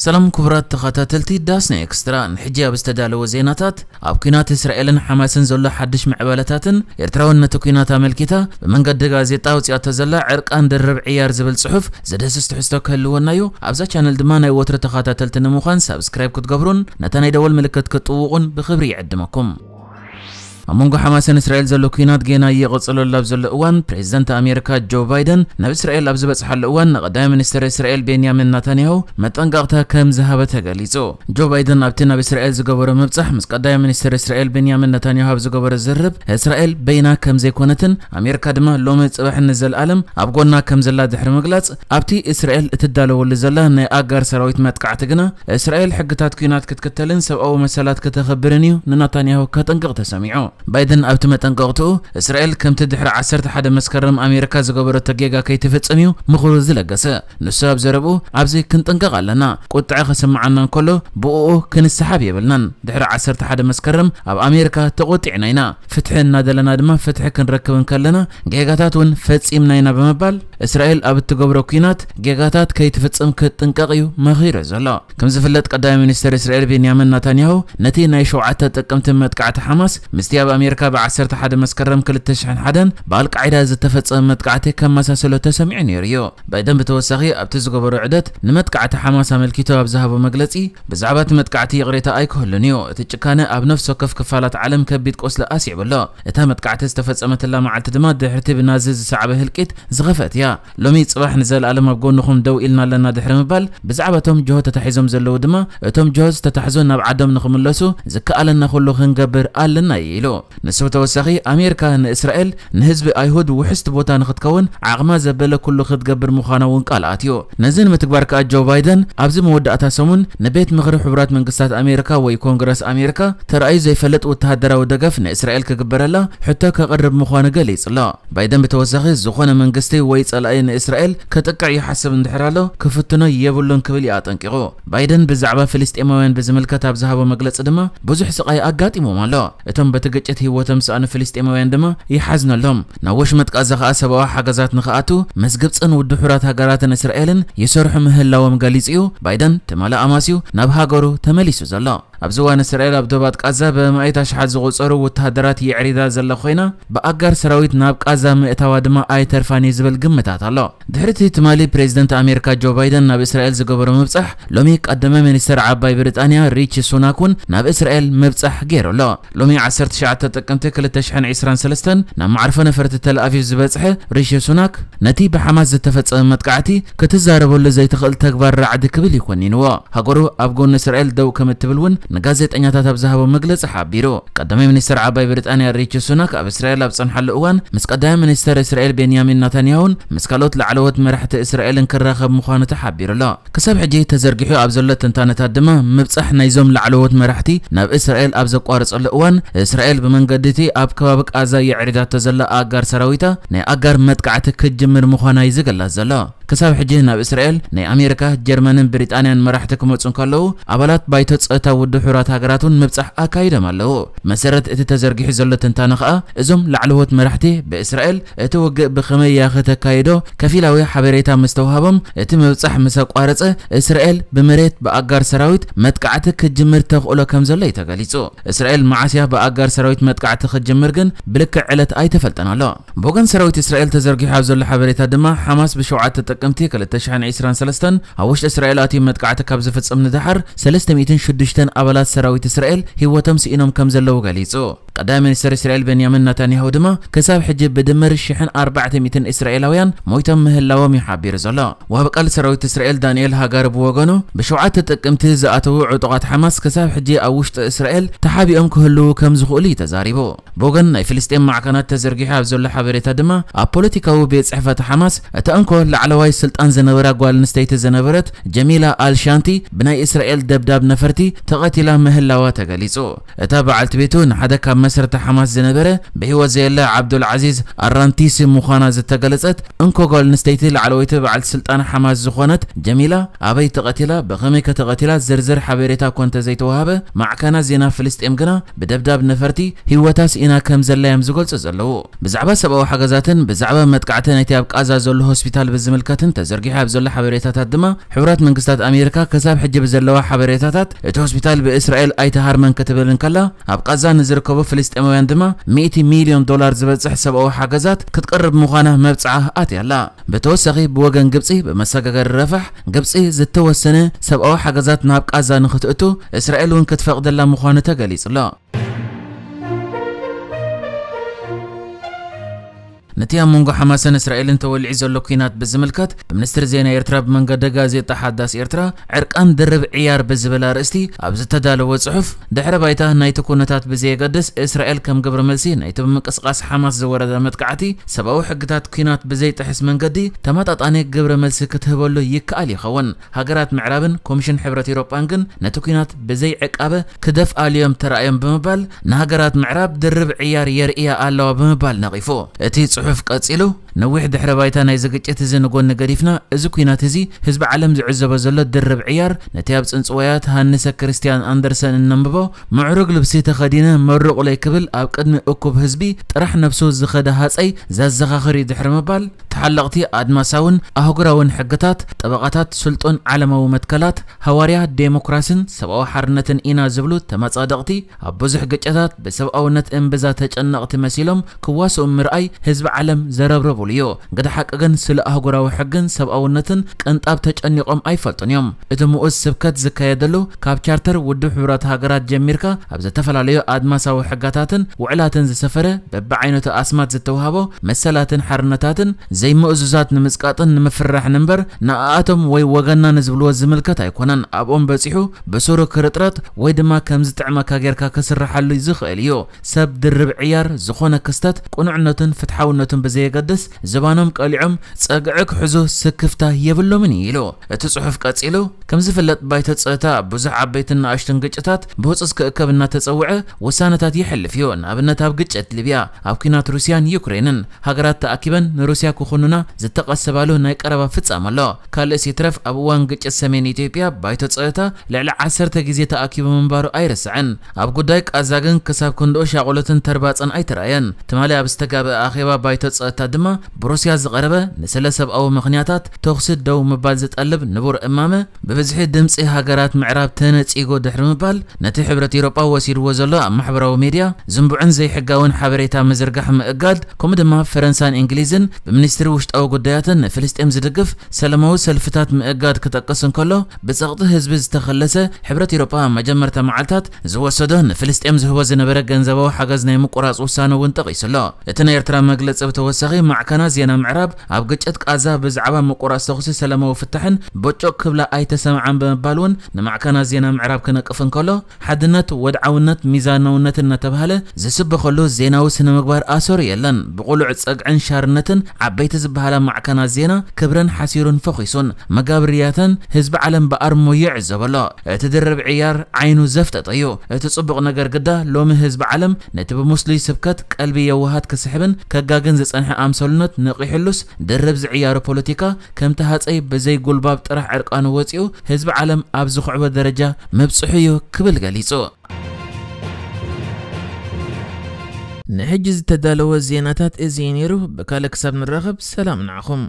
ሰላም ክቡራት ተኸታተልቲ ዳስና ኤክስትራ፣ ንሕጂ ኣብ ዝተዳለወ ዜናታት፣ ኣብ ኲናት እስራኤልን ሓማስን ዘሎ ሓድሽ ምዕባለታትን ኤርትራውን ነቲ ኲናት ኣመልኪታ ብመንገዲ ጋዜጣ ኣውጺኣቶ ዘላ ዕርቃን ድርብ ዕያር ዝብል ጽሑፍ ዝድህስስ ትሕዝቶ ክህልወና እዩ። ኣብዛ ቻነል ድማ ናይ ወትሮ ተኸታተልቲ ንምዃን ሳብስክራይብ ክትገብሩን ነታ ናይ ደወል ምልክት ክትጥውቑን ብኽብሪ ይዕድመኩም። ኣብ መንጎ ሓማስን እስራኤል ዘሎ ኲናት ጌና ይቕጽለሉ ኣብ ዘሎ እዋን፣ ፕሬዚደንት ኣሜሪካ ጆ ባይደን ናብ እስራኤል ኣብ ዝበጽሓሉ እዋን፣ ንቐዳማይ ሚኒስትር እስራኤል ቤንያሚን ናታንያሁ መጠንቀቕታ ከም ዝሃበ ተገሊጹ። ጆ ባይደን ኣብቲ ናብ እስራኤል ዝገበሮ ምብጻሕ፣ ምስ ቀዳማይ ሚኒስትር እስራኤል ቤንያሚን ናታንያሁ ኣብ ዝገበሮ ዝርርብ፣ እስራኤል በይና ከም ዘይኮነትን ኣሜሪካ ድማ ሎሚ ጽባሕ ንዘለኣለም ኣብ ጎና ከም ዘላ ድሕሪ ምግላጽ፣ ኣብቲ እስራኤል እትዳለወሉ ዘላ ናይ ኣጋር ሰራዊት መጥቃዕቲ ግና፣ እስራኤል ሕግታት ኲናት ክትክተልን ሰብኣዊ መሰላት ከተኽብርን እዩ ንናታንያሁ ከጠንቅቕ ተሰሚዑ። ባይደን ኣብቲ መጠንቀቕትኡ፣ እስራኤል ከምቲ ድሕሪ ዓሰርተ ሓደ መስከረም ኣሜሪካ ዝገበረቶ ጌጋ ከይትፍጽም እዩ ምኽሩ ዝለገሰ። ንሱ ኣብ ዘረብኡ፣ "ኣብዚ ክንጥንቀቕ ኣለና። ቁጥዐ ክስምዓና እንከሎ፣ ብእኡ ክንሰሓብ የብልናን። ድሕሪ ዓሰርተ ሓደ መስከረም ኣብ ኣሜሪካ ተቖጢዕና ኢና። ፍትሒ እናደለና ድማ ፍትሒ ክንረክብ እንከለና፣ ጌጋታት እውን ፈጺምና ኢና" ብምባል፣ እስራኤል ኣብ እትገብሮ ኲናት ጌጋታት ከይትፍጽም ክትጥንቀቕ እዩ መኺሩ ዘሎ። ከም ዝፍለጥ፣ ቀዳማይ ሚኒስትር እስራኤል ቤንያሚን ናታንያሁ ነቲ ናይ ሸውዓተ ጥቅምቲ መጥቃዕቲ ሓማስ ምስቲ ኣብ ኣሜሪካ ብ ዓሰርተ ሓደ መስከረም ክልተ ሽሕን ሓደን ብኣልቃዒዳ ዝተፈጸመ መጥቃዕቲ ከመሳሰሎ ተሰሚዑ ነይሩ እዩ። ባይደን ብተወሳኺ ኣብቲ ዝገበሮ ዑደት ንመጥቃዕቲ ሓማስ ኣመልኪቱ ኣብ ዝሃቦ መግለጺ፣ ብዛዕባ እቲ መጥቃዕቲ ይቕሬታ ኣይክህሉን እዩ። እቲ ጭካነ ኣብ ነፍሲ ወከፍ ክፋላት ዓለም ከቢድ ቁስሊ ኣስዒቡ ኣሎ። እታ መጥቃዕቲ ዝተፈጸመትላ መዓልቲ ድማ ድሕርቲ ብናዚ ዝሰዓበ ህልቂት ዝኸፍአት እያ። ሎሚ ጽባሕ ንዘለኣለም ኣብ ጎንኹም ደው ኢልና ኣለና ድሕሪ ምባል፣ ብዛዕባ እቶም ጅሆ ተታሒዞም ዘለዉ ድማ፣ እቶም ጅሆ ዝተታሕዙ ናብ ዓዶም ንኽምለሱ ዝከኣለና ኩሉ ክንገብር ኣለና እዩ ኢሉ። ንሱ ብተወሳኺ፣ ኣሜሪካ ንእስራኤል ንህዝቢ ኣይሁድ ውሕስቲ ቦታ ንኽትከውን ዓቕማ ዘበለ ኩሉ ክትገብር ምዃና እውን ቃል ኣትዩ። ነዚ ንምትግባር ከኣ ጆ ባይደን ኣብዚ መወዳእታ ሰሙን ንቤት ምኽሪ ሕቡራት መንግስታት ኣሜሪካ ወይ ኮንግረስ ኣሜሪካ ተራእዩ ዘይፈልጥ ወተሃደራዊ ደገፍ ንእስራኤል ክግበረላ ሕቶ ከቕርብ ምዃኑ ገሊጹ ኣሎ። ባይደን ብተወሳኺ፣ "ዝኾነ መንግስቲ ወይ ጸላኢ ንእስራኤል ከጥቅዕ ይሓስብ እንድሕር ኣሎ፣ ክፍትኖ የብሉን" ክብል እዩ ኣጠንቂቑ። ባይደን ብዛዕባ ፍልስጤማውያን ብዝምልከት ኣብ ዝሃቦ መግለጺ ድማ፣ "ብዙሕ ስቓይ ኣጋጢሞም ኣሎ። እቶም በቲ ግጭት ህይወቶም ዝሰኣኑ ፍልስጤማውያን ድማ ይሓዝነሎም። ናብ ወሽመጥ ቃዛ ከኣ ሰብኣዊ ሓገዛት ንኽኣቱ ምስ ግብጽን ውድብ ሕቡራት ሃገራትን እስራኤልን ይሰርሑ ምህላዎም" ገሊጹ እዩ። ባይደን ትማሊ ኣማስዩ ናብ ሃገሩ ተመሊሱ ዘሎ። ኣብዚ እዋን እስራኤል ኣብ ዶባት ቃዛ ብኣማኢት ኣሽሓት ዝቑጸሩ ወተሃደራት የዕሪዳ ዘላ ኮይና፣ ብኣጋር ሰራዊት ናብ ቃዛ ምእታዋ ድማ ኣይተርፋን እዩ ዝብል ግምታት ኣሎ። ድሕሪ እቲ ትማሊ ፕሬዚደንት ኣሜሪካ ጆ ባይደን ናብ እስራኤል ዝገበሮ ምብጻሕ፣ ሎሚ ቀዳማይ ሚኒስትር ዓባይ ብሪጣንያ ሪቺ ሱናክ እውን ናብ እስራኤል ምብጻሕ ገይሩ ኣሎ። ሎሚ ዓሰርተ ትሽዓተ ጥቅምቲ ክልተ ሽሕን ዕስራን ሰለስተን ናብ መዓርፎ ነፈርቲ ተል ኣቪቭ ዝበጽሐ ሪሺ ሱናክ፣ ነቲ ብሓማስ ዝተፈጸመ መጥቃዕቲ ክትዛረበሉ ዘይትኽእል ተግባር ራዕዲ ክብል እዩ ኮኒንዎ። ሃገሩ ኣብ ጎኒ እስራኤል ደው ከም እትብል እውን ንጋዜጠኛታት ኣብ ዝሃቦ መግለጺ ሓቢሩ። ቀዳማይ ሚኒስትር ዓባይ ብሪጣንያ ሪቺ ሱናክ ኣብ እስራኤል ኣብ ጸንሓሉ እዋን፣ ምስ ቀዳማይ ሚኒስትር እስራኤል ቤንያሚን ናታንያሁን ምስ ካልኦት ላዕለዎት መራሕቲ እስራኤልን ክራኸብ ምዃኑ ተሓቢሩ ኣሎ። ክሳብ ሕጂ ተዘርጊሑ ኣብ ዘሎ ትንታነታት ድማ፣ ምብጻሕ ናይዞም ላዕለዎት መራሕቲ ናብ እስራኤል ኣብ ዘቋረጸሉ እዋን፣ እስራኤል ብመንገዲ እቲ ኣብ ከባቢ ቃዛ የዕሪዳቶ ዘላ ኣጋር ሰራዊታ ናይ ኣጋር መጥቃዕቲ ክትጅምር ምዃና እዩ ዝግለጽ ዘሎ። ክሳብ ሕጂ ናብ እስራኤል ናይ ኣሜሪካ፣ ጀርመንን ብሪጣንያን መራሕቲ ክመጹ እንከለዉ፣ ኣባላት ባይቶ ጸጥታ ውድብ ሕቡራት ሃገራት እውን ምብጻሕ ኣካይዶም ኣለዉ። መሰረት እቲ ተዘርጊሑ ዘሎ ትንታነ ከኣ፣ እዞም ላዕለዎት መራሕቲ ብእስራኤል እቲ ውግእ ብኸመይ እያ ከተካይዶ ከፊላዊ ሓበሬታ ምስ ተዋህቦም፣ እቲ ምብጻሕ ምስ ኣቋረጸ፣ እስራኤል ብመሬት ብኣጋር ሰራዊት መጥቃዕቲ ክትጅምር ተኽእሎ ከም ዘሎ እዩ ተገሊጹ። እስራኤል መዓስ እያ ብኣጋር ሰራዊት መጥቃዕቲ ክትጅምር ግን ብልክዕ ዕለት ኣይተፈልጠን ኣሎ። ብወገን ሰራዊት እስራኤል ተዘርጊሑ ኣብ ዘሎ ሓበሬታ ድማ፣ ሓማስ ብሸውዓተ ጥቅምቲ ክልተ ሽሕን ዕስራን ሰለስተን ኣብ ውሽጢ እስራኤል ኣትዩ መጥቃዕቲ ካብ ዝፍጽም ንደሓር፣ ሰለስተ ሚእትን ሽዱሽተን ኣባላት ሰራዊት እስራኤል ህይወቶም ስኢኖም ከም ዘለዉ ገሊጹ። ቀዳማይ ሚኒስትር እስራኤል ቤንያሚን ናታንያሁ ድማ፣ ክሳብ ሕጂ ብድምር ሽሕን ኣርባዕተ ሚእትን እስራኤላውያን ሞይቶም ምህላዎም እዩ ሓቢሩ ዘሎ። ወሃቢ ቃል ሰራዊት እስራኤል ዳንኤል ሃጋሪ ብወገኑ፣ ብሸውዓተ ጥቅምቲ ዝኣተዉ ዕጡቓት ሓማስ ክሳብ ሕጂ ኣብ ውሽጢ እስራኤል ተሓቢኦም ክህልዉ ከም ዝኽእሉ እዩ ተዛሪቡ። ብወገን ናይ ፍልስጤም ማዕከናት ተዘርጊሑ ኣብ ዘሎ ሓበሬታ ድማ፣ ኣብ ፖለቲካዊ ቤት ጽሕፈት ሓማስ እታ እንኮ ላዕለዋይ ስልጣን ዝነበራ ጓል ኣንስተይቲ ዝነበረት ጀሚላ ኣልሻንቲ፣ ብናይ እስራኤል ደብዳብ ነፈርቲ ተቐቲላ ቀቲላ ምህላዋ ተገሊጹ። እታ በዓልቲ ቤቱ ንሓደ ካብ መስረቲ ሓማስ ዝነበረ ብህይወት ዘየለ ዓብዱል ዓዚዝ ኣራንቲሲ ምዃና ዝተገለጸት እንኮ ጓል ኣንስተይቲ ላዕለወይቲ በዓልቲ ስልጣን ሓማስ ዝኾነት ጀሚላ ኣበይ ተቐቲላ፣ ብኸመይ ከተቐቲላ ዝርዝር ሓበሬታ እኳ እንተዘይተዋሃበ፣ ማዕከናት ዜና ፍልስጤም ግና ብደብዳብ ነፈርቲ ህይወታ ስኢና ከም ዘላ እዮም ዝገልጹ ዘለዉ። ብዛዕባ ሰብኣዊ ሓገዛትን ብዛዕባ መጥቃዕቲ ናይቲ ኣብ ቃዛ ዘሎ ሆስፒታል ብዝምልከትን ተዘርጊሑ ኣብ ዘሎ ሓበሬታታት ድማ፣ ሕቡራት መንግስታት ኣሜሪካ ክሳብ ሕጂ ብዘለዋ ሓበሬታታት፣ እቲ ሆስፒታል ብእስራኤል ኣይተሃርመን ክትብል እንከላ፣ ኣብ ቃዛ ንዝርከቡ ፍልስጤማውያን ድማ ሚእቲ ሚልዮን ዶላር ዝበጽሕ ሰብኣዊ ሓገዛት ክትቀርብ ምዃና መብጽዓ ኣትያ ኣላ። ብተወሳኺ ብወገን ግብጺ ብመሰጋገሪ ረፋሕ ግብጺ ዝተወሰነ ሰብኣዊ ሓገዛት ናብ ቃዛ ንኽትእቱ እስራኤል እውን ክትፈቕደላ ምዃኑ ተገሊጹ ኣሎ። ነቲ ኣብ መንጎ ሓማስን እስራኤልን ተወሊዑ ዘሎ ኲናት ብዝምልከት፣ ብሚኒስትሪ ዜና ኤርትራ ብመንገዲ ጋዜጣ ሓዳስ ኤርትራ ዕርቃን ድርብ ዕያር ብዝብል ኣርእስቲ ኣብ ዝተዳለወ ጽሑፍ፣ ድሕረ ባይታ ናይቲ ኩነታት ብዘየገድስ፣ እስራኤል ከም ግብረ መልሲ ናይቲ ብምንቅስቓስ ሓማስ ዝወረዳ መጥቃዕቲ፣ ሰብኣዊ ሕግታት ኲናት ብዘይጥሕስ መንገዲ ተመጣጣኒ ግብረ መልሲ ክትህበሉ ይከኣል ይኸውን። ሃገራት ምዕራብን ኮሚሽን ሕብረት ኤውሮጳን ግን ነቲ ኲናት ብዘይ ዕቃበ ክደፍኣሉ እዮም ተራእዮም ብምባል፣ ንሃገራት ምዕራብ ድርብ ዕያር የርእያ ኣለዋ ብምባል ነቒፉ። እቲ ጽሑፍ ቀጺሉ፣ ነዊሕ ድሕረ ባይታ ናይዚ ግጭት እዚ ንጎኒ ገዲፍና፣ እዚ ኲናት እዚ ህዝቢ ዓለም ዝዕዘቦ ዘሎ ድርብ ዕያር፣ ነቲ ኣብ ጽንጽዋያት ሃንሰ ክርስትያን ኣንደርሰን እነንብቦ፣ ምዕሩግ ልብሲ ተኸዲነ መርቑለይ ክብል ኣብ ቅድሚ እኩብ ህዝቢ ጥራሕ ነብሱ ዝኸደ ሃጸይ ዘዘኻኽር እዩ ድሕሪ ምባል፣ ተሓለቕቲ ኣድማሳውን ኣህጉራውን ሕግታት፣ ጠበቓታት ስልጡን ዓለማዊ መትከላት፣ ሃዋርያ ዴሞክራስን ሰብኣዊ ሓርነትን ኢና ዝብሉ ተመጻደቕቲ፣ ኣብ ብዙሕ ግጭታት ብሰብኣውነት እምብዛ ተጨነቕቲ መሲሎም ክዋስኡ ምርኣይ ህዝቢ ዓለም ዘረብረቡሉ እዩ። ግደ ሓቂ ግን ስለ ኣህጉራዊ ሕግን ሰብኣውነትን ቅንጣብ ተጨኒቖም ኣይፈልጡን እዮም። እቲ ምኡዝ ስብከት ዝካየደሉ ካብ ቻርተር ውድብ ሕቡራት ሃገራት ጀሚርካ ኣብ ዝተፈላለዩ ኣድማሳዊ ሕጋታትን ውዕላትን ዝሰፈረ በብዓይነቱ ኣስማት ዝተዋህቦ መሰላትን ሓርነታትን ዘይምእዙዛት ንምጽቃጥን ንምፍርራሕን እምበር ንኣኣቶም ወይ ወገንና ንዝብልዎ ዝምልከት ኣይኮነን። ኣብኦም በጺሑ ብሱሩ ክርጥረጥ ወይ ድማ ከም ዝጥዕመካ ጌርካ ክስርሓሉ ዝኽእል እዩ። ሰብ ድርብ ዕያር ዝኾነ ክስተት ቅኑዕነቱን ፍትሓውነቱን ብዘየገድስ ዝባኖም ቀሊዖም ጸግዒ ክሕዙ ስክፍታ የብሎምን እዩ ኢሉ። እቲ ጽሑፍ ቀጺሉ፣ ከም ዝፍለጥ ባይቶ ጸጥታ ኣብ ብዙሕ ዓበይትን ንኣሽቱን ግጭታት ብህጹጽ ክእከብ እናተጸውዐ ውሳነታት የሕልፍ እዩ። ንኣብነት ኣብ ግጭት ሊብያ፣ ኣብ ኲናት ሩስያን ዩክሬንን ሃገራት ተኣኪበን ንሩስያ ክኹንና ዝተቐሰባሉ ናይ ቀረባ ፍጻመ ኣሎ። ካልእስ ይትረፍ ኣብ እዋን ግጭት ሰሜን ኢትዮጵያ ባይቶ ጸጥታ ልዕሊ ዓሰርተ ግዜ ተኣኪቡ ምንባሩ ኣይርሳዕን። ኣብ ጉዳይ ቃዛ ግን ክሳብ ክንድኡ ሻቕሎትን ተርባጽን ኣይተራእየን። ትማሊ ኣብ ዝተጋብአ ኣኼባ ባይቶ ጸጥታ ድማ ብሩስያ ዝቐረበ ንስለ ሰብኣዊ ምኽንያታት ተኹሲ ደው ምባል ዝጠልብ ንቡር እማመ ብብዝሒ ድምጺ ሃገራት ምዕራብ ተነጺጎ ድሕሪ ምባል፣ ነቲ ሕብረት ኤውሮጳ ወሲድዎ ዘሎ ኣብ ማሕበራዊ ሜድያ ዝንቡዕን ዘይሕጋውን ሓበሬታ ምዝርጋሕ ምእጋድ፣ ከምኡ ድማ ፈረንሳን እንግሊዝን ብሚኒስትሪ ውሽጣዊ ጉዳያትን ንፍልስጤም ዝድግፍ ሰላማዊ ሰልፍታት ምእጋድ ክጠቅስ እንከሎ፣ ብጸቕጢ ህዝቢ ዝተኸለሰ ሕብረት ኤውሮጳ ኣብ መጀመርታ መዓልታት ዝወሰዶ ንፍልስጤም ዝህቦ ዝነበረ ገንዘባዊ ሓገዝ ናይ ምቁራጽ ውሳነ እውን ጠቒሱ ኣሎ። እቲ ናይ ኤርትራ መግለጺ ብተወሳኺ፣ ማዕከናት ዜና ምዕራብ ኣብ ግጭት ቃዛ ብዛዕባ ምቁራጽ ተኹሲ ሰላማዊ ፍታሕን ቦጮቕ ክብላ ኣይተሰምዓን ብምባል እውን ንማዕከናት ዜና ምዕራብ ክነቅፍ እንከሎ፣ ሓድነት፣ ወድዓውነት፣ ሚዛናውነት እናተባህለ ዝስበኸሉ ዜናዊ ስነ ምግባር ኣሰሩ የለን። ብቕሉዕ ጸግዕን ሻርነትን ዓበይቲ ዝበሃላ ማዕከናት ዜና ክብረን ሓሲሩን ፈኺሱን፣ መጋብርያተን ህዝቢ ዓለም ብኣርሞ ይዕዘቦ ኣሎ። እቲ ድርብ ዕያር ዓይኑ ዘፍጠጠ እዩ። እቲ ጽቡቕ ነገር ግዳ ሎሚ ህዝቢ ዓለም ነቲ ብሙስሊም ስብከት ቀልቢ የዋሃት ክስሕብን ከጋግን ዝጸንሐ ኣምሰሉነት ነቒሕሉስ ድርብ ዝዕያሩ ፖለቲካ ከምቲ ሃጸይ ብዘይ ጉልባብ ጥራሕ ዕርቃኑ ወጺኡ ህዝቢ ዓለም ኣብ ዝኹዕቦ ደረጃ ምብጽሑ እዩ ክብል ገሊጹ። ንሕጂ ዝተዳለወ ዜናታት እዚ እዩ ነይሩ። ብካልእ ክሳብ ንራኸብ ሰላም ንዓኹም።